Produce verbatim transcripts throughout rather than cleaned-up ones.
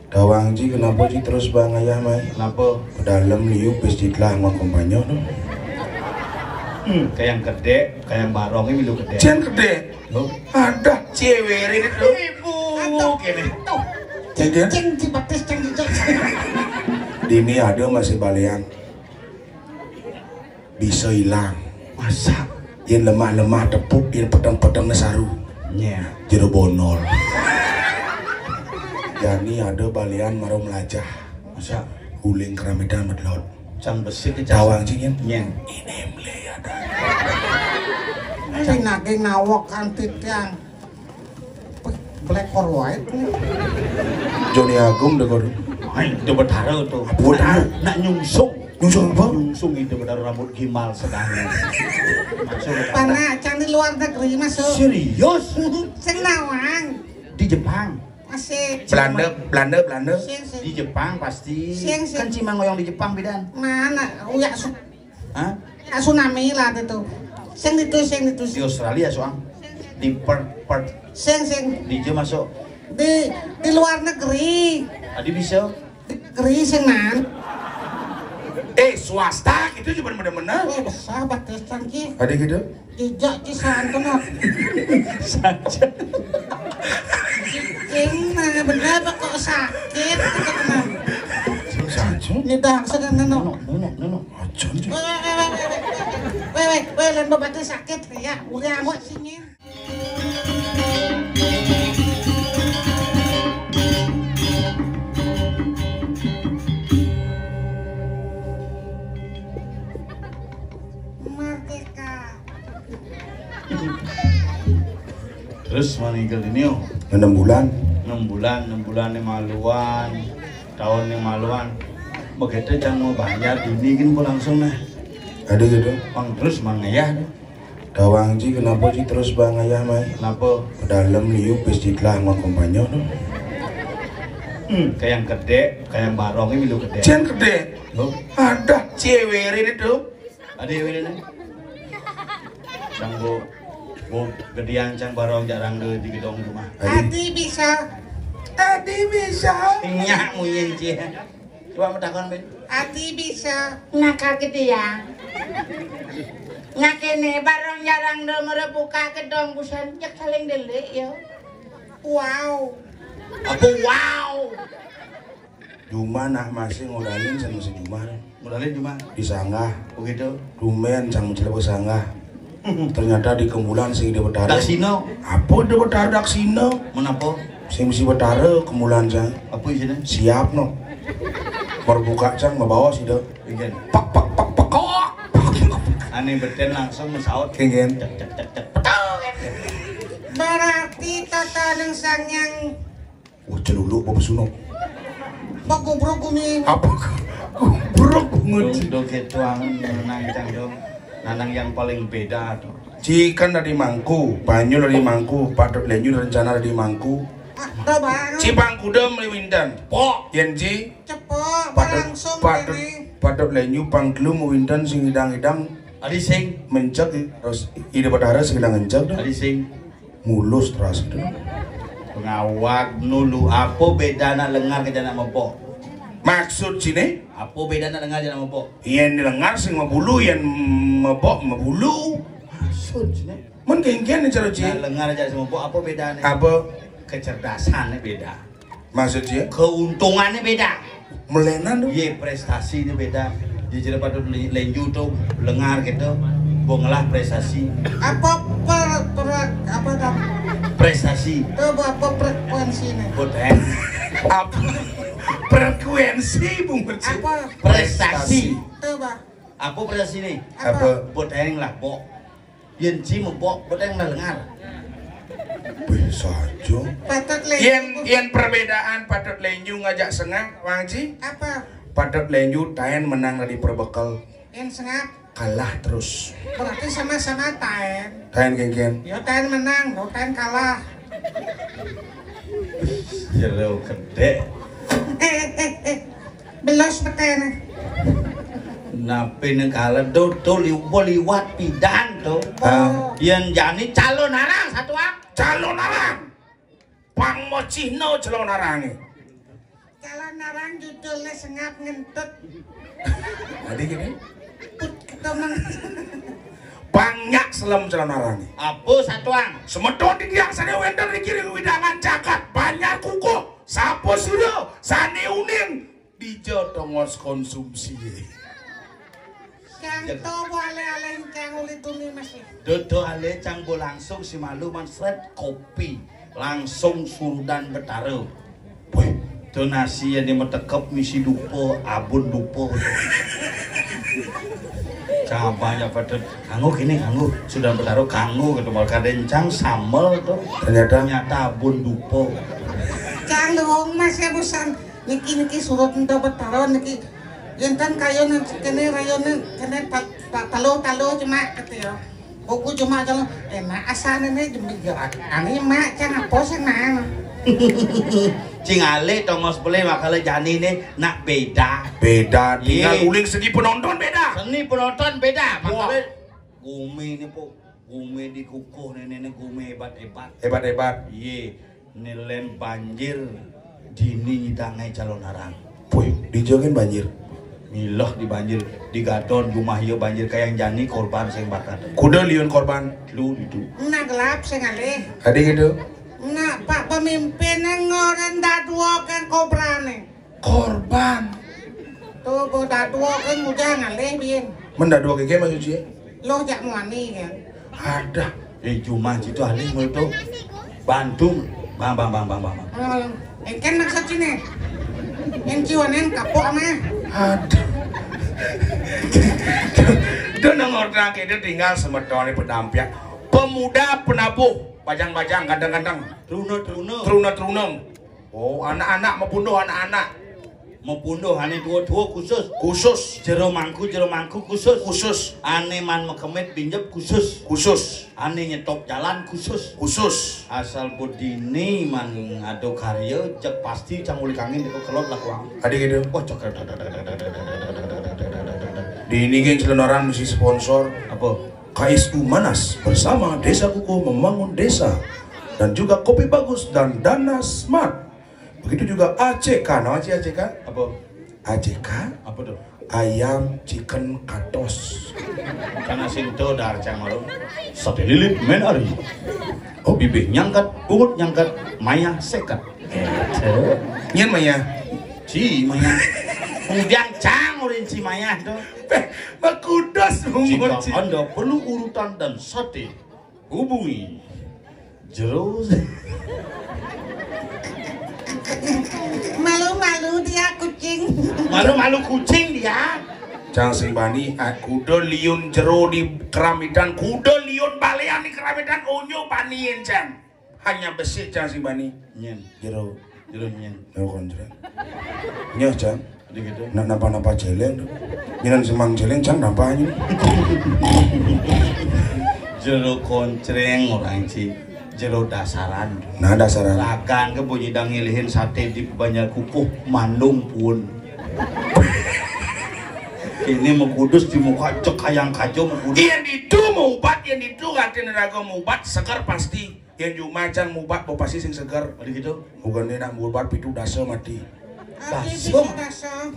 Tawang Ci, kenapa Ci terus bangayah mai? Kenapa? Pedalem liu pis citlah ngomong banyak tu. Hmm, kayak gedek, kayak barong ini milu gedek. Cen gedek. Loh? Ada cewek itu. Ibu, gini. Tuh. Ceng, ceng. Ceng, Ci Batis, ceng, ceng. Dini ada masih balian. Bisa hilang. Masa? Yang lemah-lemah tepuk, yang peteng-petengnya saru. Nya. Jero bonol. Jani ada balian maro melajah. Masa? Guling keramitan medlot. Cang besi ke cang. Tawang Ci nyen. Nyen. Ini mele ada. Sing nagih nawok kan titiang. Black or white. Joni Agung deh kono. Ai, itu betara tuh. Apa betara? Nak nyungsung. Nyungsung apa? Nyungsung itu betara rambut gimbal sedang. Maksud betara. Panak cang di luar negeri masuk. Serius? Sing nawang. Di Jepang. Masih. Belanda, Belanda, Belanda. Sing, sing. Di Jepang pasti. Sing, sing. Kan Ci mangoyong di Jepang, bidan. Mana? Uyak su- Hah? Uyak tsunami lah itu. Sing itu, sing itu. Di Australia, soang. Di Perth, Perth. Sing, sing. Di Jo masuk. Di, di luar negeri. Tadi bisa. Di negeri sing nan. Eh, swasta itu cuma bener-bener. Oh, besar batas cangkir. Ada gitu? Jejak ci santunut. Saja. Cing, mana bener apa kok sakit? Saja. Ini dah sedang neno. Neno, neno, neno. Aja, Ci. Weh, weh, weh, weh, weh, weh, weh, weh, weh, weh, weh, weh, weh, weh, weh, weh, sakit ya. Udah amat sini. Merdeka. Terus maninggal ini, oh. Enam bulan. Enam bulan, enam bulan ini maluan, tahun ini maluan. Begitu cang mau bayar ini kan langsung nah. Ada gitu. Bang terus mang ya. Tawang Ci, kenapa Ci terus bangayah mai? Kenapa? Pedalem liu pis citlah ngomong banyak tu. Hmm, kayak gedek, kayak barong ini milu gedek. Cen gedek. Loh? Ada cewek ini tu. Ada cewek ini. Cang bu, bu gedean cang barong jarang tu di gedong rumah. Adi. Adi bisa. Adi bisa. Nyak muyen Ci. Coba matakon, Ben. Ati bisa. Nah, kaget ya. Nah, kene barong jarang do merebuka gedong busan, cek saling delik ya. Wow. Apa wow? Juma nah masih ngodalin sama si Juma. Ngodalin Juma? Disanggah. Begitu. Tumben sang mencelep sanggah. Ternyata di kemulan sing di betara. Daksina. Apa di betara daksina? Menapa? Sing mesti betara kemulan sang. Apa isinya? Siap no. Berbuka sang membawa sida. Ingin. Pak pak pak pak kok. Ane beten langsung mesaut. Ingin. Cek cek cek cek. Petel. Berarti tata neng sang yang Wah, celuluk apa sunuk? Pak gobrok gumi. Apa? Gobrok banget. Dong, dong, gitu, ang, nanang cang, dong. Nanang yang paling beda, dong. Ci kan dari Mangku, Banyul dari Mangku, Patut Lenyu rencana dari Mangku. Ah, dah, Bang. Ci Pangkudem Winten. Pok. Yen Ci Cepok, Patut, langsung Patut, ini. Patut Lenyu Pangkelum Winten sing idang-idang. Adi sing. Mencek, terus ide petara sing idang ngencek, dong. Adi sing. Mulus terus itu. Pengawak nulu apa bedana lengar ke janak mebok? Maksud sini? Apa bedana lengar janak mebok? Yen lengar sing mebulu, yen mebok mebulu. Maksud sini? Men kengken cara Ci. Nah, lengar aja sing mebok apa bedana? Apa? Kecerdasannya beda. Maksud Ci? Keuntungannya beda. Melenan tu. Ye, prestasi ni beda. Di jere patut le-, lenju tu, lengar gitu. Bo ngelah prestasi. Apa per, per, apa dah? Prestasi. Tu apa frekuensi ni? Bo tayang. Apa? Frekuensi, Bung Perci. Apa? Prestasi. Tu apa? Apa prestasi ni? Apa? Bo tayang lah, bo. Yen Ci mebok, bo tayang lah lengar. Wih, saja. Patut le- Yen, yen perbedaan Patut Lenyu ngajak sengak, Wang Ci. Apa? Patut Lenyu taen menang dari perbekel. Yen sengak. Kalah terus. Berarti sama-sama taen. Taen kengken. Ya taen menang, bo taen kalah. Jero gedek. Eh, eh, eh. Belos betene. Napi neng kala do, do liu-, bo liwat pidan tu. Ah. Yen jani calon arang satu ah. Calon arang. Pang mo Cihno calon arange. Sekarang judulnya sengap ngentut. Tadi gini. Put ketomeng. Banyak selem calonarang. Apa satuang? Semeton di tiang sana wénten di kiri widangan caket, banyak kukuh, sapa sira, sane uning, dija tongos konsumsi. Cang to bo ale-ale cang uli tuni masih. Dodo ale cang bo langsung si malu man sret kopi. Langsung surudan Betara. Wih, donasi yang metekep misi dupa, abun dupa. Cabanya pada kanggo kini kanggo sudah Betara kanggo gitu, malah kadang cang samel tuh. Ternyata nyata abun dupa. Cang dong mas ya bosan. Niki niki surut ento Betara niki. Yenten kayu niki kene rayone kene talo talo cuma gitu ya. Buku cuma kalau enak asane ne jembi yo. Ani mak cang apa sih nang? Cing ale tongos beli makale jani ne nak beda. Beda, tinggal uling segi penonton beda. Seni penonton beda. Makale gumi ne po, gumi dikukuh ne ne gumi hebat-hebat. Hebat-hebat. Iye. Nilen banjir dini ngidange calonarang. Puy, dijokin banjir. Miloh di banjir, di gadon jumah iya banjir kayang jani korban sing bakat. Kuda liun korban. Lu ditu. Nah gelap sing alih. Tadi gitu. Nah pak pemimpin ngoren dadua kan kobrane. Korban. Tuh bo dadua kan udah ngalih bin. Mendadua keke maksud sih? Lo jak muani kan. Ada. Eh, cuma situ alih mulut. Bantu. Bang, bang, bang, bang, bang. Engken maksud sini. Yang ciwanen kapok mah. Aduh. Itu nang orang itu tinggal semetone pedampiak. Pemuda penabuh, bajang-bajang, ganteng-ganteng. Truna-truna. Truna-truna. Oh, anak-anak, mepunduh anak-anak. Mepunduh ane tua-tua khusus. Khusus. Jero mangku, jero mangku khusus. Khusus. Ane man mekemit binjep khusus. Khusus. Ane nyetop jalan khusus. Khusus. Asal budini man ado karya cek pasti cang uli kangin deko kelot lakuang. Ade gitu. Wah cek. Di ini geng celenoran mesti sponsor. Apa? K S U Manas bersama Desa Kukuh membangun desa dan juga Kopi Bagus dan Dana Smart. Begitu juga A C K. Nama sih A C K? Apa? A C K? Apa tuh? Ayam chicken katos. Karena sinto dar cang malu. Sate lilit men ari. Oh bibih nyangkat, ungut nyangkat, mayah seket. Nyen mayah. Ci mayah. Kemudian cang urin ci mayah tuh. Makudos. Jika Anda perlu urutan dan sate, hubungi jero. Malu-malu dia kucing. Malu-malu kucing dia. Cang sing bani, ah, kuda liun jero di keramitan, kuda liun balean di keramitan, onyo baniin cang. Hanya besi cang sing bani. Nyen. Jero. Jero nyen. Jero konjreng. Nyeh cang. Jadi gitu. Nak napa-napa celeng tuh. Nyenan semang celeng cang napa anjing. Jero koncreng orang ci. Jero dasaran. Nah dasaran. Ragan ke bunyi dang ngilihin sate di banyak kukuh mandung pun. Ini mengkudus di muka cek kayang kajo mengkudus. Yang itu mau ubat, yang itu ratin raga mau ubat segar pasti. Yang jumah can mau ubat bau pasti sing segar. Ada gitu. Bukan dia nak mau ubat pitu dasa mati. Dasa.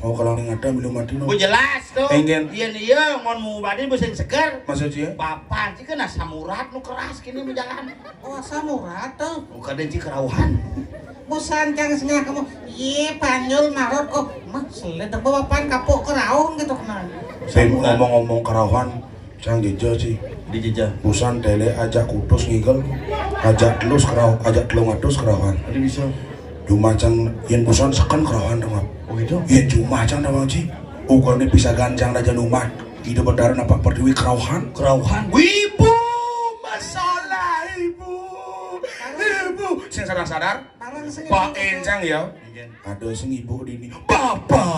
Oh kalau ning ada belum mati no. Oh jelas tuh. Pengen. Iya nih ya, mau mau ubat ini sing segar. Maksudnya? Papan sih kan asam urat nu keras kini berjalan. Oh asam urat tuh. Bukan dia kerauhan. Bosan cang sengah kamu. Iya panjul marot kok. Mah selet apa papan kapok keraung gitu kenal. Saya ngomong-ngomong kerauhan. Cang jeja sih. Di jeja. Busan tele ajak kutus ngigel. Ajak telus kerau, ajak telung atus kerauhan. Ada bisa. Cuma cang yen busan seken kerauhan dong. Oh gitu. Yen cuma cang dong sih. Ukone bisa gancang raja umat. Ida Betara napa pertiwi kerauhan. Kerauhan. Wibu masalah ibu. Ibu. Sing sadar-sadar. Pak Encang ya. Ada sing ibu di ini. Bapak.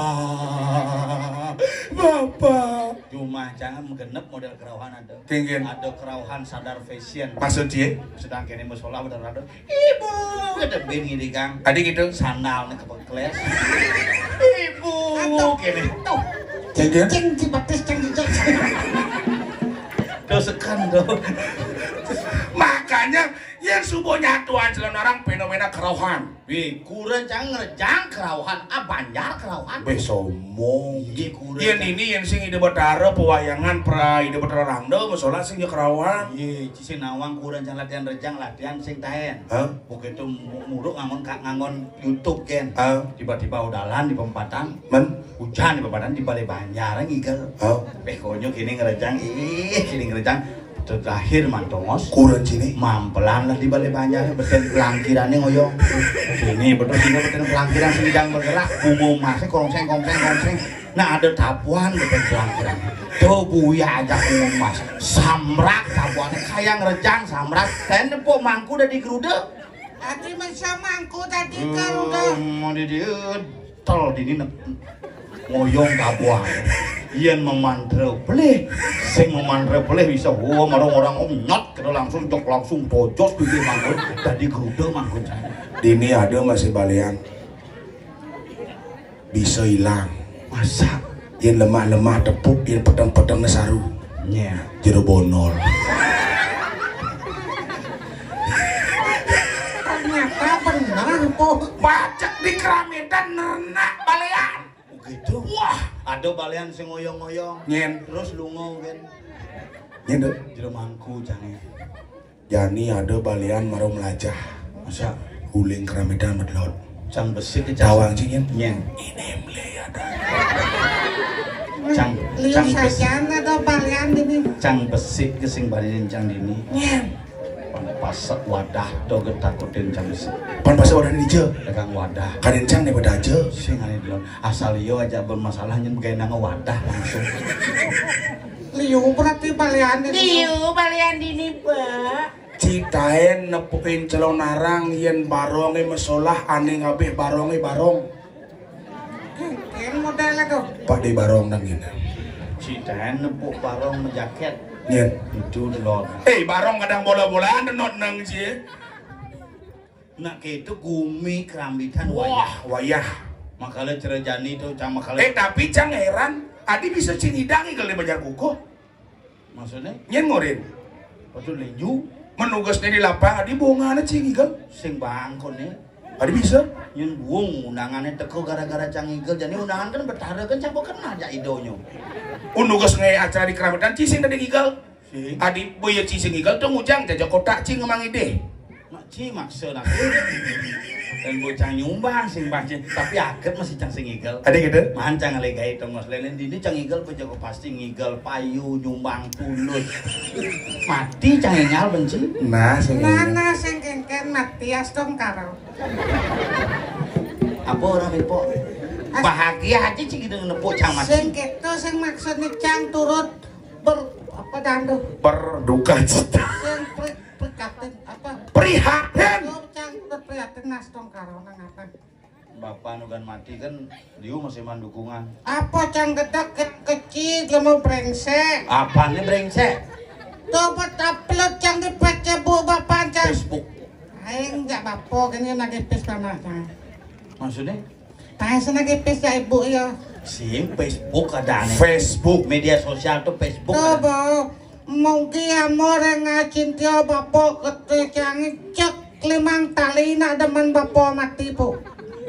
Bapak. Jumah jangan menggenep model kerauhan ada. Kengken. Ada kerauhan sadar fashion. Maksud cie? Sedang kene musola udah rada. Ibu kata ben ngiri kang. Tadi gitu. Sandal nih kepekles. Ibu kene. Tuh. Kengken. Cing cipatis cing cing. Dosekan tuh. Makanya Yén suba nyatuan Calonarang fénoména kerauhan. Wih, kurenan cang ngrejang kerauhan, ah, banjar kerauhan. Béh, sombong. Iya, kurenan. Yén ini, yén sing Ida Betara pewayangan, pra Ida Betara Rangda, masolah sing kerauhan. Iya, ci sing nawang kurenan cang latihan rejang, latihan sing taén. Hah? Begitu mu-, muruk ngangon ka-, ngangon YouTube gén. Hah? Tiba-tiba udalan di pempatan. Men? Hujan di pempatan di balé banjar ngigel. Hah? Béh, konyol kéné ngrejang, ih, kéné ngrejang. Terakhir mantongos. Kurenan ciné. Mampelan lah di balé banjar, betén pelangkirané ngoyong. Sini, betul sini betén pelangkiran sing jang bergerak, bunga emasé kongseng, kongseng, kongseng. Nah, ada tapuan betén pelangkiran. Tuh, buya aja bunga emas. Samrak tapuanné, kaya ngrejang samrak. Tén nepuk mangku dadi geruda. Adi masa mangku dadi geruda. Hmm, mau di dieu. Tol dini nek ngoyong kabuang. Yén memantra pelih, sing memantra pelih bisa, wah, marang orang, oh, nyot, kita langsung jok, langsung tojos bibir mangkun, dadi geruda mangkun. Dini ada masih balian. Bisa hilang. Masa? Yén lemah-lemah tepuk, yén peteng-peteng saru. Nya. Jero bonol. Ternyata bener, Po. Pacek di Keramedan nerenak balian. Begitu. Wah, ada balian sing ngoyong-ngoyong. Nyén. Terus lunga, kan. Nyén, Dok. Jero mangku, cangé. Jani ada balian mara melajah. Masa? Uling Keramedan medlot. Cang besik ke cang. Tawang cingin. Nyén. Ini meli ada. Cang, liu cang bes-, sajan ada balian ini. Cang besik ke sing balian cang dini. Nyén. Pan pasek wadah to getakutin cang besik. Pan pasek wadah ini aja. Dagang wadah. Kadén cang nih pada aja. Sing ane dulu. Asal yo aja bermasalah nyén begawe nang wadah langsung. Liu berarti balian ini. Liu balian dini, Pak. Citaén nepukin Calonarang yén barongé masolah ané ngabih barongé barong. Kénkén modélé to. Pak di barong nang ngene. Citaén nepuk barong majakét. Nyén. Itu delon. Eh, barong kadang bola-bolaan denot nang cie. Nak kéto gumi Keramedan. Wah, wayah. Wayah. Makala cara jani to, cang makala. Eh, tapi cang heran, adi bisa cing idang ngigel di Banjar Kukuh. Maksudnya? Nyén ngorin. Patut linju. Menugasné di lapang, adi bongana cing ngigel. Sing bangkoné. Adi bisa. Nyén buung undangané teka gara-gara cang ngigel. Jani undangan kan betara kan cang kenal jak idonyo. Unugas ngai acara di Keramedan, ci sing dadi ngigel. Sing. Adi boya ci sing ngigel to ngujang jaja kotak ci ngemang idih. Mak ci maksa nak. Dan bocah nyumbang sing bacin, tapi aget masih cang sing ngigel. Adi gitu? Mahan cang legai tongos lenen dini cang ngigel bocah kok pasti ngigel payu nyumbang tulus. Mati cang engal benci. Nah, sing nah, ngigel. Nah, sing kénkén mati astong karo. Apa orang ipo? As- Bahagia aja sih gitu nepuk cang mati. Sing gitu sing maksudnya cang turut ber-, apa, danduh? Berduka cita. Yang pri-, prihatin, apa? Prihatin. Yang cang prihatin nastong karona ngapa? Bapak nugan mati kan, liu masih mandukungan. Apa cang gedek ke-, kecil, kamu brengsek? Apanya brengsek? Coba upload cang di Facebook bapak cang. Facebook. Aing jak bapak kan yang lagi pis tanah cang. Maksudnya? Tahe seneng pipis ya ibu ya. Sing Facebook ada nih. Facebook. Media sosial tuh Facebook. Tuh, ada. Bu. Mungkin amor yang ngacintio bapo kete cangi cek limang tali nak demen bapo mati, Bu.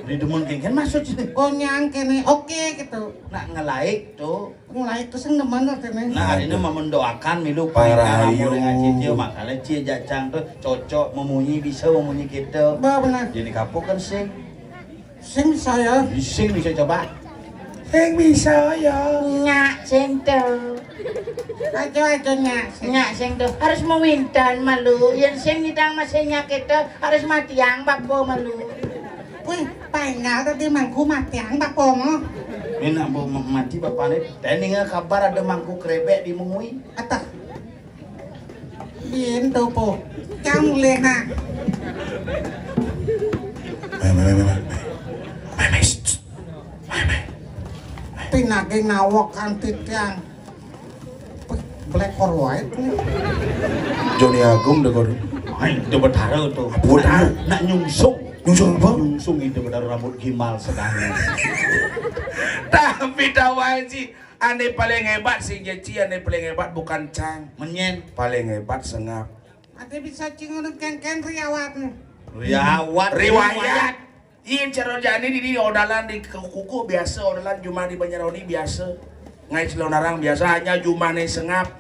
Di demen kengken maksud sih. Konyang kene oke gitu. Nak nge-like tuh. Nge-like tuh sing demen kene. Nah, ini mah mendoakan milu. Para panjang amor yang ngacintio makanya cie jacang tuh cocok memunyi bisa memunyi kita. Bah, benar. Jadi kapok kan sing. Sing bisa ya? Sing bisa coba. Sing bisa ya. Nyak sing tuh. Aja aja nyak sing. Nyak sing tuh harus mewintan malu. Yang sing nidang masih nyak itu harus mati yang babo malu. Wih, paingal tadi mangku mati yang babo mo. Ini nak mau mati bapak ni. Tadi dengar kabar ada mangku krebek di Mengwi. Atah. Bien to po. Cang mulih nah. Meh, meh, meh, meh, meh. Meh, meh, shh, shh. Meh, meh. Pinagih nawok antit yang. Wih, black or white nih. Joni Agung deh, Gor. Ay, itu betara tuh. Betara? Nak nyungsung. Nyungsung apa? Nyungsung itu betara rambut gimbal sedang. Tapi tahu aja sih. Ane paling hebat sing jeci, ane paling hebat bukan cang. Menyen. Paling hebat sengap. Ati bisa cingun kengken riawatnya. Riawat. Riwayat. Yen cara jani di, di odalan di kuku biasa, odalan Jumat di Banjarwani biasa. Ngai celonarang biasa, hanya Jumane sengap.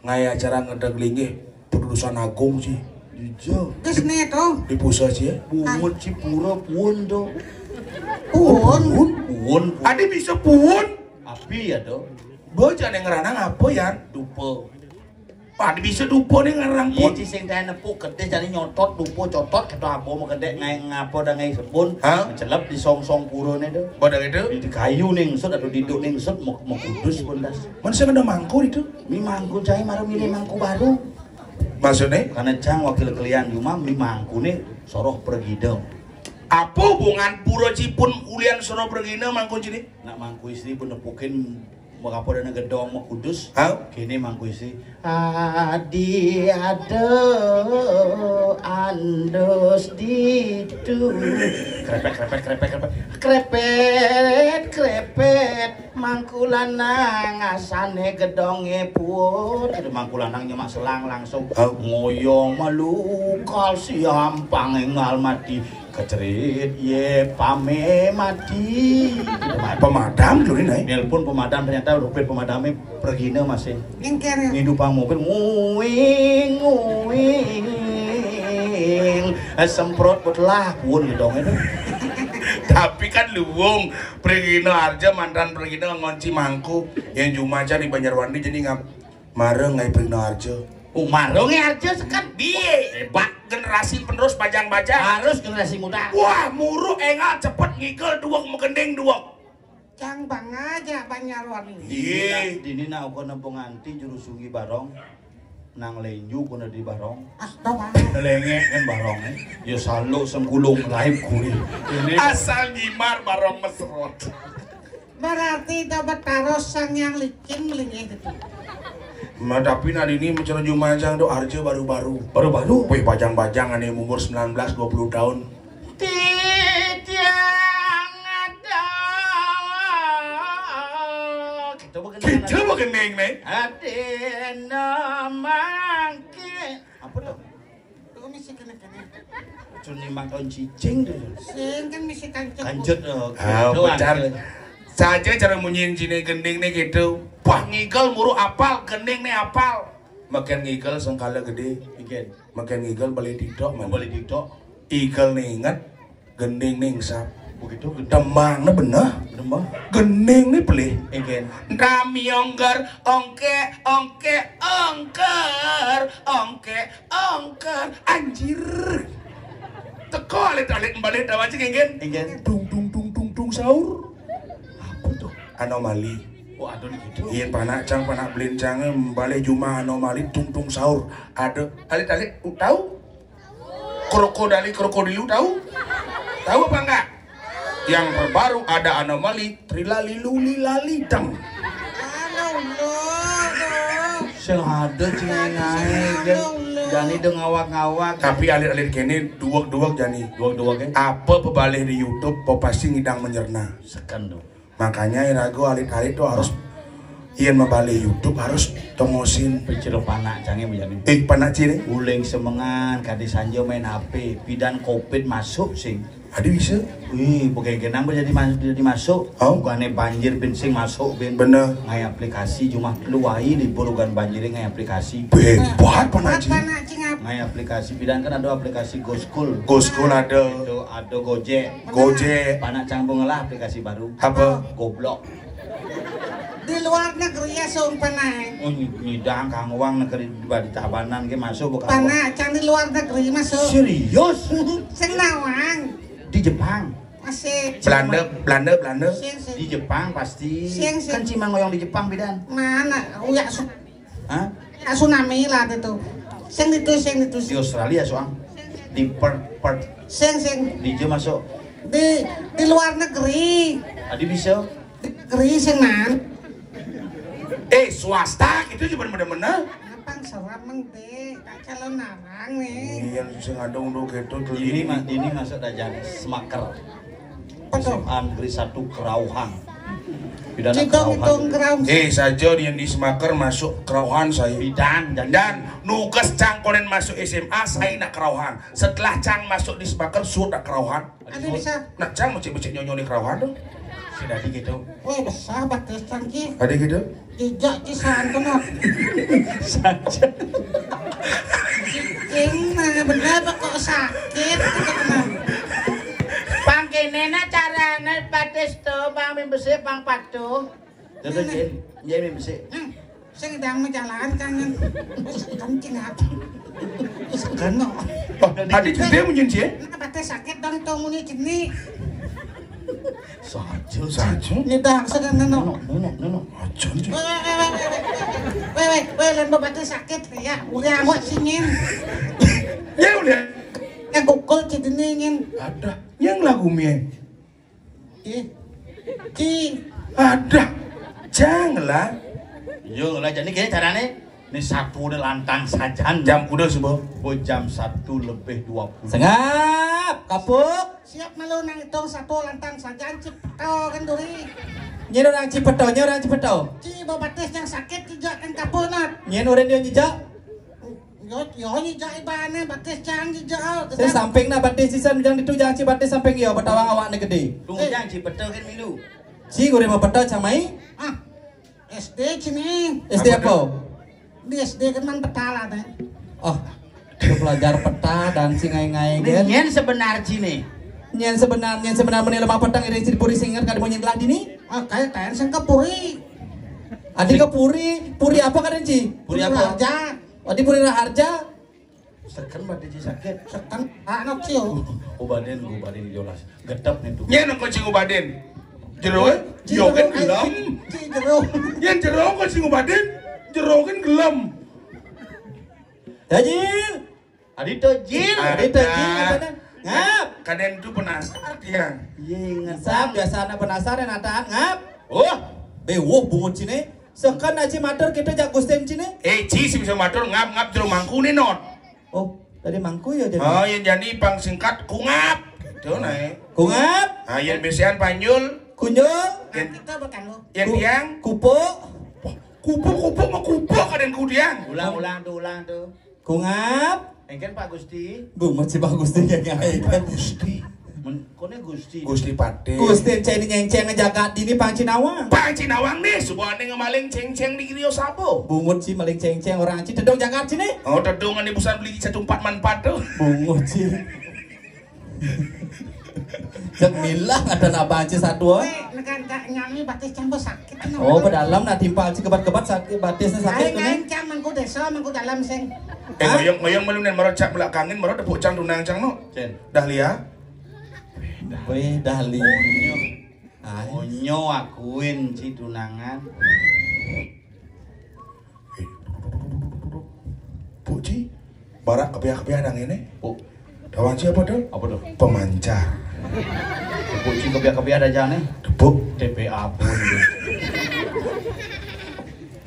Ngai acara ngedeg linggih, putusan agung sih. Ijo. Terus nih tuh. Di pusat sih ya. Bungut si pura puun tuh. Puun. Puun. Adi bisa puun. Api ya tuh. Bocah yang ngeranang apa ya? Dupa. Wah, bisa dupa nih ngarang pun. Iya, ci sing kae nepuk gedhe jane nyotot dupa cotot keto apa mau gedhe ngae ngapa dah ngae sebun. Hah? Mencelep di song-song purane tuh. Pada gitu? Di kayu ning sut atau diduk ning sut mau mau kudus pun das. Mana saya ada mangku itu? Mi mangku cai marah milih mangku baru. Maksudnya? Karena cang wakil kalian cuma mi mangku nih soroh pergidong. Apa hubungan pura cipun ulian soroh pergina mangku cini? Nak mangku istri pun nepukin mengapa dana gedong mengkudus. Hah? Kini mangku istri. Adi ada andus ditu. Krepet krepet krepet krepet. Krepet krepet mangku lanang asane gedonge puut. Mangku lanang nyemak selang langsung. Hah? Ngoyong melukal siampang engal mati. Kecerit ye pame mati. Pemadam dulu nih, Nay. Nelpon pemadam ternyata rupet pemadamnya pergina masih. Ngingkir. Ngidupang mobil nguing nguing. Eh, semprot betelah pun gitu dong itu. Tapi kan luwung pergina arja mantan pergina ngonci mangku yang cuma aja di Banjarwandi jadi ngap Mareng ngai Prigno Arjo. Oh, mareng ngai Arjo sekat biye. Hebat generasi penerus bajang-bajang. Harus generasi muda. Wah, muru engal cepet ngigel duwek megending duwek. Cang bang aja Banjarwan ini. Iya. Dini nak ukur nempung anti juru sungi barong. Nang lenju kuna di barong. Astaga. Nelenge kan barong eh. Ya salu sengkulung laib kuri. Ini asal nyimar barong mesrot. Berarti dah betaros sang yang licin melingih itu. Ma, tapi nadini mencara jumajang do arja baru-baru. Baru-baru? Wih, bajang-bajang ane umur sembilan belas dua puluh tahun. Titiang ada. Kita bukan. Kita bukan neng, neng. Ada nama. Apa tuh? Tuh misi kene-kene. Cun nimbang tahun cicing tuh. Sing kan misi kancut. Kancut, oh, ah, doang, becar. Saja cara munyiin sini gending nih gitu. Wah, ngigel muru apal, gending nih apal. Makin ngigel sengkala gede. Ikan. Makin ngigel balik TikTok, man. Balik TikTok. Igel nih inget. Gending ning sap. Begitu gending. Demang ne beneh. Demang. Gending ne pelih. Engken. Rami ongger, ongke, ongke, ongker, ongke, ongker. Anjir. Teko alit-alit balik dawa cing engken. Engken. Dung dung dung dung dung sahur. Apa tuh? Anomali. Oh, ada gitu. Iya, panak cang, panak belincang, balik juma anomali, tung tung sahur. Ada alit-alit, tahu? Krokodali krokodilu tahu? Tahu apa enggak? Yang terbaru ada anomali trilalilu lilalideng. Sing ada cing ae ngae, jani de ngawak-ngawak. Tapi alit-alit kene duwek-duwek jani. Duwek-duwek ya. Apa pebalih di YouTube po pasti ngidang menyerna. Seken tuh. Makanya irago alit-alit tuh harus yen mabale YouTube harus tongosin. Piciro panak cange menjadi. Eh, panak cire. Uling semengan kadi sanja main H P, pidan covid masuk sing. Adi bisa. Wih, bukan kenang jadi mas-, jadi masuk. Oh. Bukannya banjir bin sing masuk bin. Bener. Ngai aplikasi cuma keluai libur bukan banjir ngai aplikasi. Hebat panak cire. Ngai aplikasi pidan kan ada aplikasi Go School. Go School ada. Itu ada Gojek. Gojek. Panak cang bungalah aplikasi baru. Apa? Goblok. Di luar negeri ya sumpah naik. Oh, nyi-, nyidang kang uang negeri di Tabanan ke masuk bukan. Panak cang di luar negeri masuk. Serius? Sing nawang. Di Jepang. Masih. Belanda, Belanda, Belanda. Sing, sing. Di Jepang pasti. Sing, sing. Kan cima ngoyong di Jepang bidan. Mana? Uyak su-, Hah? Ya, tsunami lah itu. Sing itu, sing itu. Di Australia soang. Di Perth, Perth. Sing, sing. Di Jo masuk. Di, di luar negeri. Tadi bisa. Di negeri sing man. Eh, swasta gitu cuma bener-bener. Apa yang seram meng de? Tak calon narang nih. Iya, sing ada untuk itu tuh. Ini ma-, ini masuk dajan smaker. Betul. S M A Negeri satu Kerauhan. Pidana kerauhan. Éh, saja yén di Semaker masuk kerauhan saya. Pidan, janji. Dan nugas cang konen masuk S M A, saya nak kerauhan. Setelah cang masuk di Semaker, suut nak kerauhan. Ada bisa. Nak cang becik-becik nyonyo di kerauhan tuh. Sudah di gitu. Wéh, besar batis cang ki. Ada gitu. Jejak ki santunut. Saja. Cing, nah, bener apa kok sakit? Pang kéné nah carané batis to, pang mé besik, pang patuh. Tuh, tuh, Cin. Iya, mé besik. Hmm. Sing ndang majalan kan. Kan cing apa? Kan no. Oh, tadi juga munyin, Cin? Nah, batis sakit dong, to muni jenih. Saja, saja. Ini dah, sedang neno. Neno, neno, neno. Aja, Cin. Wéh, wéh, wéh, lén batis sakit ya. Udah awak singin. Ya udah. Ya gugul jenih ngin. Ada. Yang lagu mie. Ih. Ki. Ada. Janganlah. Yo lah, jadi kaya carané. Né satu udah lantang sajan. Jam kuda subuh. Oh, jam satu lebih dua puluh. Sengap, kapuk. Siap malu nang hitung satu lantang sajan, Cipto kan duri. Nyén orang Cipto, nyén orang Cipto. Ci babatis yang sakit, jejak kan kapuk nat. Nyén orang dia jejak. Yo, yo, jejak ibané, batis cang jejak. Saya samping nak batis sisan, jangan ditu, jangan ci batis samping yo, betawang awak né gedé. Tunggu, eh, cang ci peta kan milu. Ci guré mau peta cang mai? Ah, S D cini. S D apa? Di S D kan man peta lah, teh. Oh, itu belajar peta dan si ngai-ngai kan. Nyén sebenar cini. Nyén sebenar, nyén sebenar meni lemah petang iri ci puri singet kada mau nyegelah dini. Ah, kayak tayan sing ke puri. Adi ke puri, puri apa kada ci? Puri apa? Raja. Adi puri raharja. Seken batis ci sakit. Seken, ah, anak ciu. Ubadin, ubadin jolas. Gedep nih tuh. Nyén nang kucing ubadin. Jero, eh? Yo kan gelem. Ci jero. Nyén jero kucing ubadin. Jero kan gelem. Tajil. Adi to jil. Adi to jil, katanya. Ngap. Kadén tuh penasaran dia. Iya, ngap. Biasa anak penasaran, ataan ngap. Oh. Bewuh bungut sini. Seken aci matur kita jak Gustin cini. Eh, ci si bisa matur ngap-ngap jero mangku nih, Not. Oh, tadi mangku ya jadi. Oh, yang jadi pang singkat kungap. Gitu nah. Kungap. Ah, yang biasaan panjul. Kunjul. Yang kita bakal lo. Yang tiang. Kupuk. Kupuk, kupuk mah kupuk kadén ku tiang. Ulang, ulang tuh, ulang tuh. Kungap. Engken Pak Gusti. Bungut si Pak Gusti ya, ya. Pak Gusti. Men, kone Gusti. Gusti Patih. Gusti cai ini nyengceng jagat ini pang cinawang. Pang cinawang nih, subuhane ngemaling cengceng di griya sapa? Bungut si maling cengceng orang ci tedong jagat sini. Oh, tedong ane busan beli satu empat manfaat tuh. Bungut si. Cek milah ada nak banci satu. Weh, nekan tak nyami batis campur sakit. Oh, pedalam nak timpal ci kebat-kebat sakit, batisnya sakit. Aing, aing cang mangku desa, mangku dalam sing. Eh, ngoyong-ngoyong malu nen, maro cak belakangin, maro tepuk cang tunang cang no. Cen. Dahlia. Weh, Dahlia. Onyo. Ai. Onyo akuin ci tunangan. Puk ci, barak kepiah-kepiah dang ini. Puk. Tawang ci apa tuh? Apa tuh? Pemancar. Puk ci kepiah-kepiah ada jane. Tepuk. T P A pun.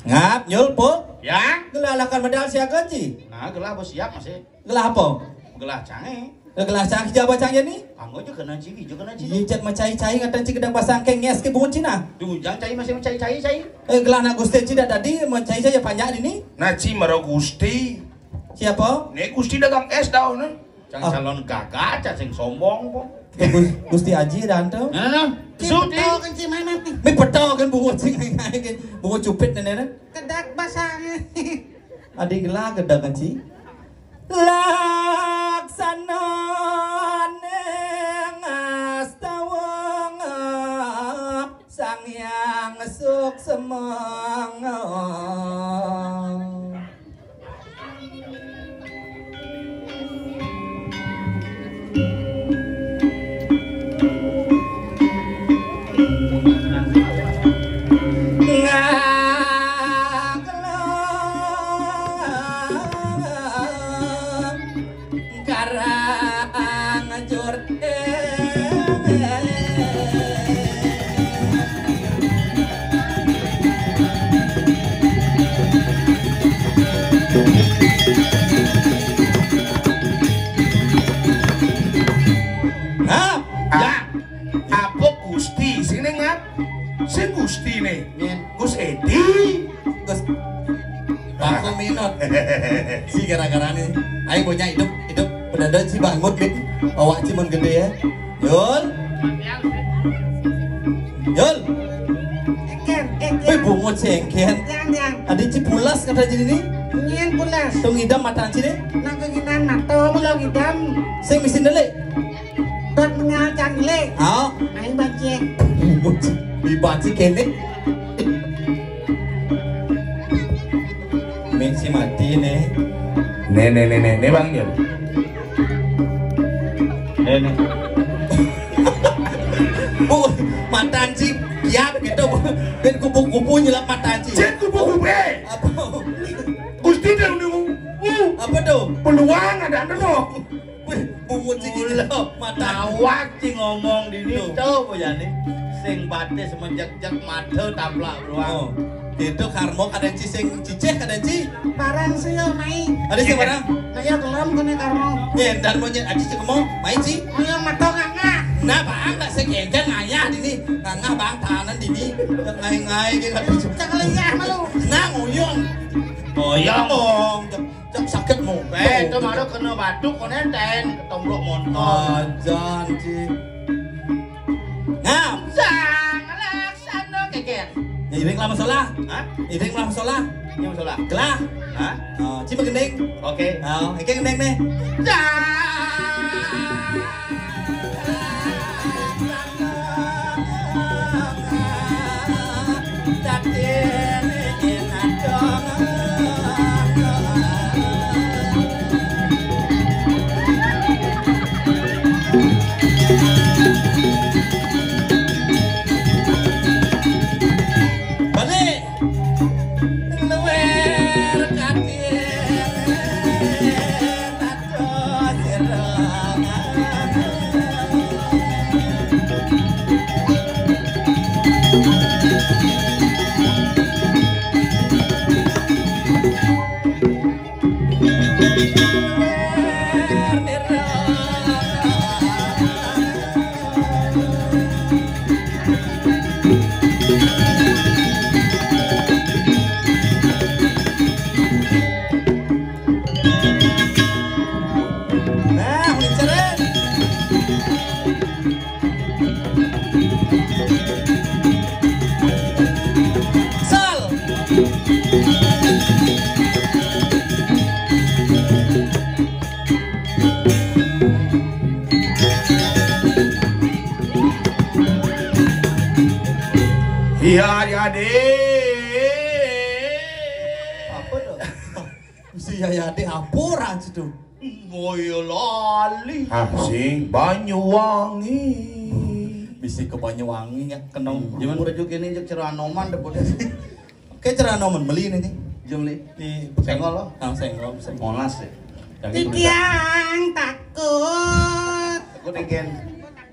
Ngap, nyul, Puk. Ya? Gelah lakan medal siaga ci. Nah, gelah bos siap masih. Gelah apa? Gelah cange. Gelah cang hijau bacang ya ni? Kamu aja kena ciwi, aja kena ciwi. Iya, cek macai-cai ngatan ci gedang pasang ke nges ke bungut Cina. Tuh, jangan cai masih macai-cai, cai. Eh, gelah nak Gusti ci dah tadi, macai-cai ya panjang ini. Nah, ci maro Gusti. Siapa? Nih Gusti dagang es daun nih. Cang calon gagah, cang sing sombong kok. Eh, Gus-, Gusti Aji dah antum. Nah, nah, nah. Ci Suti. Betul kan ci main nanti. Mi betul kan bungut sing bungut cupit nenek. Kedak basang. Adi gelah gedang kan ci. Laksananing astawang Sang Hyang Suksma. Karang jur. Hah? Ya. Apa Gusti sini ngap? Sing Gusti nih. Nyen. Gus Edi. Gus. Aku minot. Si gara-gara nih. Ayo bocah hidup, hidup. Bedada si bangun, Mit. Awak ciman gede ya. Yul. Yul. Engken, engken. Wih, bungut si engken. Yang, yang. Ada cipulas kata jadi nih. Nyen pulas. Tung idam mata sini. Nang keginan mata, mulo idam. Sing misin delik. Dot mengal canglik. Oh. Aing bacik. Dibaci kene. Min si mati nih. Nih, nih, nih, nih, nih, Bang Jul. Nih, nih. Bu, mata anjing kiap gitu. Ben kupu-kupu nyelap mata anjing. Cek kupu-kupu. Apa? Gusti dah nunggu. Apa tuh? Peluang ada, ada, no. Wih, bungut sih gitu. Mata awak sih ngomong di ini. Tuh. Tuh, Bu Yani. Sing batis menjek-jek mata taplak beruang. Oh. Itu karmo kada ci sing cicih kada ci. Barang sih yo mai. Ada sih barang. Nah, ya kelem kena karmo. Ya, dan mau nyet aci sih mau mai ci. Oh, yang mata nganga. Nah, bang, tak sing engken ngayah di ini. Nganga bang tahanan di ini. Ngai-ngai gitu. Cak leyah malu. Nah, nguyung. Oyong. Cak sakit mau. Eh, itu malu kena batuk konen ten ketombrok motor. Ajan ci. Ngam. Sang laksana keker. Ya, iring lama solah. Hah? Iring lama solah. Ini masalah. Gelah. Hah? Oh, ci gending. Oke. Oh, iki gending nih. Sang laksana. Balik. Luwer katin. Nah, ngincerin. Sal. Iya, iya, deh. Apa tuh? Si Yayade apa orang situ? Boyolali. Asing Banyuwangi. Bisi ke Banyuwangi ya kenong. Zaman baju kini cek cerah Anoman deh bodoh. Oke, cerah Anoman beli ini nih. Jom li. Di Senggol loh. Ah, Senggol, Senggol. Monas ya. Yang itu Tikiang takut. Takut again.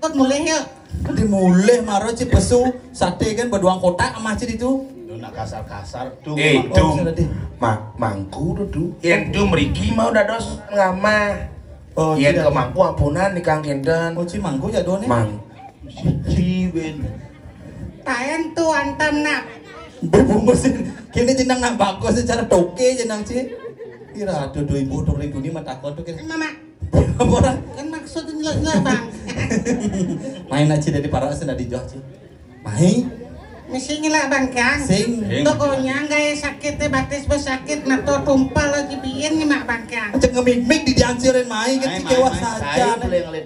Takut mulih yuk. Di mulih maro ci pesu sate kan berduang kotak emas ci itu. Itu nak kasar-kasar tuh. Eh, Mak. Itu. Oh, salah deh. Ma-, mangku tuh tuh. Yang tuh meriki mau dados ngamah. Oh, yang tidak. Ke mangku ampunan nih Kang Kinten. Oh, ci mangku ya doang nih. Mang. Siji ben. Taen tuh antam nak. Bubungusin. Kini jenang nak bagus secara toke jenang ci. Kira aduh dua ibu dua ribu ini mah takut tuh kira. Mama. Apa orang? Kan maksudnya nggak bang. Main aja dari para sih dari jauh sih. Main. Mesti nyelak bangkang. Sing. Pokoknya nggak ya sakit teh batis bersakit nato tumpal lagi biin nyemak bangkang. Cek ngemik-mik di diancurin main kan cek kewas saja. Cek ngelek-ngelek.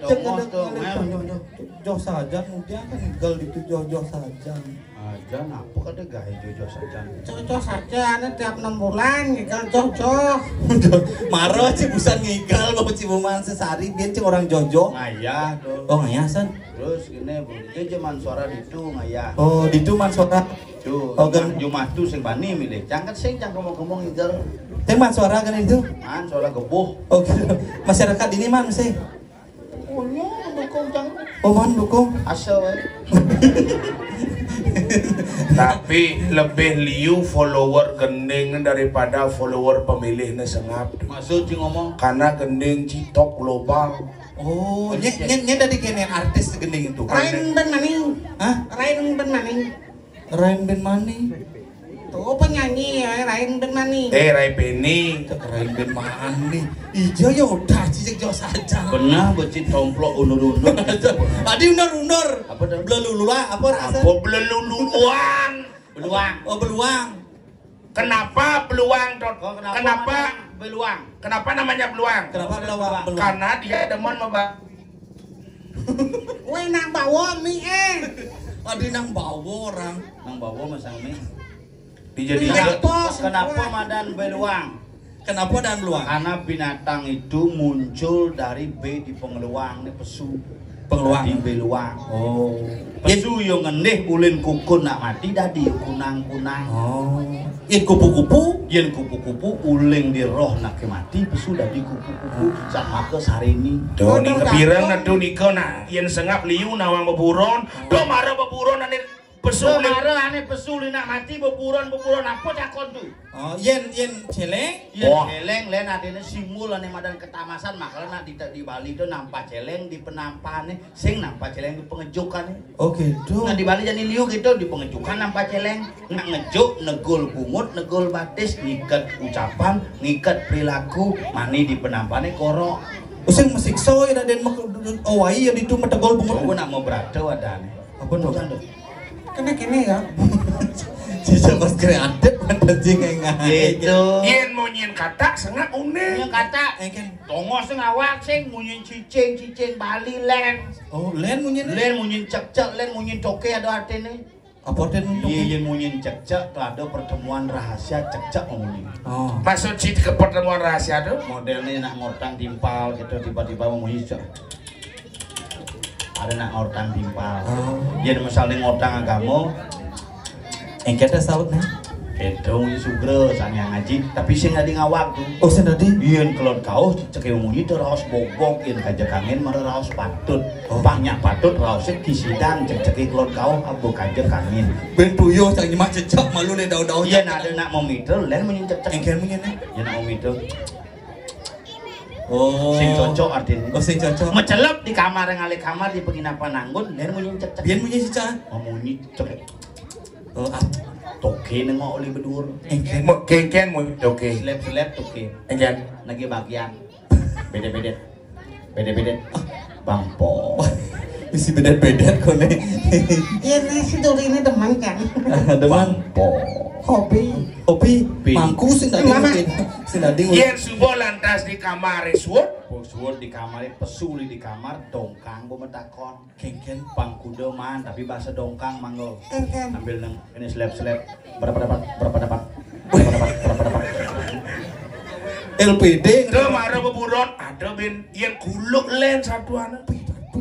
Joh saja mudah kan ngigal di itu joh-joh saja. Aja napa kada gawe joh-joh saja. Joh-joh saja anu tiap enam bulan ngigal joh-joh. Maro ci busan ngigal bawa ci buman sesari biar cing orang joh-joh. Ngayah tuh. Oh ngayah san. Terus gini bu, dia zaman suara ditu ngayah. Oh ditu man suara. Tuh, oh, kan. Jumah tuh sing bani milih. Jangan sing jangan ngomong-ngomong ngigal. Teh man suara kan itu? Man suara gebuh. Oh gitu. Masyarakat ini man sih. Oh, iya, mendukung, Cang. Oh, man dukung. Asa wae. Tapi lebih liu follower gending daripada follower pemilihnya sengap. Maksud ci ngomong? Karena gending citok global. Oh, nye, nye, nye dari kene artis gending itu. Rain ben maning. Hah? Rain ben maning. Rain Ben Mani. Tuh penyanyi ya, Rain Ben Mani. Eh, Rai Beni. Cek Rain Ben Mani. Iya ya udah, cicik jos aja. Benah becik tomplok undur-undur. Adi undur-undur. Apa tuh? Belulua, apa rasa? Apa belululuan? Beluang. Oh, beluang. Kenapa beluang, Tot? Oh, kenapa Kenapa? Beluang? Kenapa namanya beluang? Kenapa beluang? Beluang. Karena dia demen meba- Weh, nang bawa mi eh. Adi nang bawa orang. Nang bawa masang mi. Dijadi Iya, kenapa, bos. Kenapa madan beluang? Kenapa dan beluang? Karena binatang itu muncul dari be di pengeluang, ini pesu. Pengeluang. Di beluang. Oh. Pesu yang ngendih ulin kukun nak mati dadi kunang-kunang. Oh. Yen kupu-kupu? Yen kupu-kupu uling di roh nak mati pesu dadi kupu-kupu. Sama ke sarini. Tuh, ning kepireng nah tuh nika nak. Yen sengap liu nawang beburon, tuh mara beburon ane pesu tuh uling. Mara ane pesu uling nak mati beburon-beburon apa takon tuh? Oh, yen, yen celeng? Yen celeng, len adene simbol ane madan ketamasan, makanya nak di, di Bali tuh nampak celeng di penampane, sing nampak celeng di pengejukan. Oh, gitu. Nah, di Bali jani liu gitu, di pengejukan nampak celeng. Nak ngejuk, negul bungut, negul batis, ngiket ucapan, ngiket perilaku, mani di penampane korok. Oh, sing mesiksa ya, Raden, mek-, oh, wai ya, ditu metegol bungut. Coba nak mau berato ada nih. Apa tuh? Bukan tuh. Kena kene ya. Sisa pas kreatif, ada sing enggak. Gitu. Yen munyin kata, sengak une. Munyin kata. Engken. Tongos sing awak sing, munyin cicing, cicing Bali len. Oh, len munyin? Len munyin cekcek, len munyin toke ada artine. Apa artine toke? Iya, iya, munyin cekcek, tuh ada pertemuan rahasia cekcek munyin. Oh. Maksud si ke pertemuan rahasia tuh? Modelnya nak ngortang timpal gitu, tiba-tiba mau munyin cek. Ada nak ngortang timpal. Oh. Yen misalnya ngortang agama, engke ada saut nih. Itu munyi sugra sang yang ngaji, tapi sing tadi ngawak tuh. Oh, sing tadi? Yen kelon kaos cek yang munyi tuh raos bogok, yen kaja kangen mara raos patut. Oh. Pangnya patut raosnya kisidan cek cek kelon kaos abu kaja kangen. Ben tuyuh sang nyemak cecek malu le daun-daun. Yen ada nak mau mitel, len munyi cek cek. Engke munyi nih. Yen nak mau mitel. Oh. Sing cocok artinya. Oh, sing cocok. Mecelep di kamar yang alih kamar di penginapan anggun, dan munyi cek cek. Biar munyi cecak. Oh, munyi cek. Oh, ah. Toke nengok oli bedur. Engken. Mo-, kengken munyi toke. Selep-selep toke. Engken. Lagi bagian. Beda-beda. Beda-beda. Bangpo. Isi bedet-bedet kone. Ini si Duri ini demen kan? Demen. Bangpo. Hobi. Hobi. Pi. Mangku sing tadi Mama. Mungkin. Sing tadi mungkin. Yen subuh lantas di kamar suwut. Suwut di kamar, pesuli di kamar, dongkang bu metakon. Kengken. Pangkuda man, tapi bahasa dongkang mangga. Kengken. Ambil neng ini selep-selep. Berapa dapat? Berapa dapat? Berapa dapat? Berapa dapat? L P D. Tuh mara beburon, ada ben yang kuluk len satuan.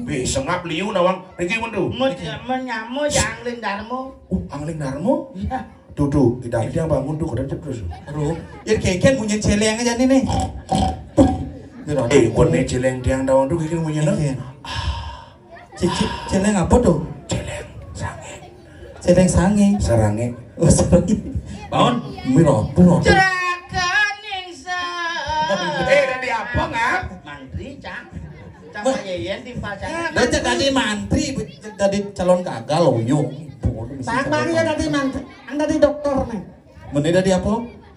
Be sengap liu nawang. Niki mun tuh. Mut menyamo ya angling darmo. Uh, angling darmo? Iya. Tuh, tuh, kita dia bangun tuh, kita terus. Bro, ya kengken munyi celeng aja nih, nih. Eh, buat nih celeng tiang daun tuh, kengken munyi nih. Kengken. Cici, celeng apa tuh? Celeng sange. Celeng sange. Sarange. Oh, sarange. Bangun. Mira, tuh. Cerakaning sa- Eh, tadi apa, Ngap? Mantri, Cang. Cang Ma- Payeyen di Pacan. Nah, cek tadi mantri, cek tadi calon gagal, loh, yo. Bang, Bang, ya tadi mantri. Anda di dokter nih. Mene tadi apa?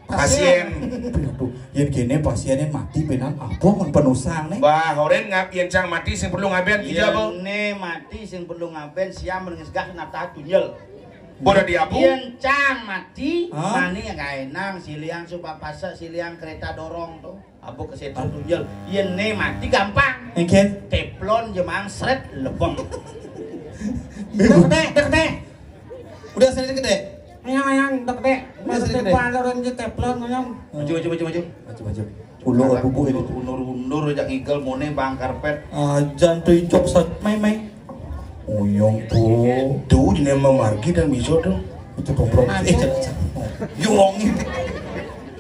Pasien. Aduh, yen kene pasiennya mati benar apa mun penusang nih? Bah, oren ngap yen cang mati sing perlu ngaben. Iya, apa? Ne mati sing perlu ngaben siam mengesgah nata tunjel. Bodoh di apa? Yen cang mati, hah? Mani yang kaenang, siliang supa pasa, siliang kereta dorong tuh. Apa kesetan tunjel? Yen ne mati gampang. Engken. Teflon jemang sret lebeng. Dek, dek, dek, dek. Udah sering gede. Ayang, ayang, dek, dek. Udah sering gede. Paluran ke teflon, ayang. Maju, maju, maju, maju. Maju, maju. Ulo bubu ini. Undur, undur, jak ngigel, mone bang karpet. Ah, jangan tuh ijok sat, mai, mai. Uyong tuh. Tuh, di nama margi dan miso tuh. Itu komprok. Eh, cek, cek. Yong.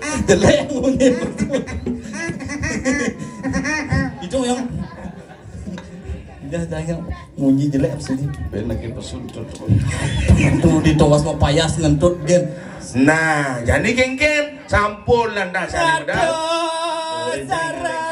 Ah, jelek bunyi. Itu yang dia tanya munyi jelek apa sih? Ben lagi pesuntut. Tuh di towas mau payas ngentut gen. Nah, jadi kengken sampun lantas ada. Aduh, Sarah.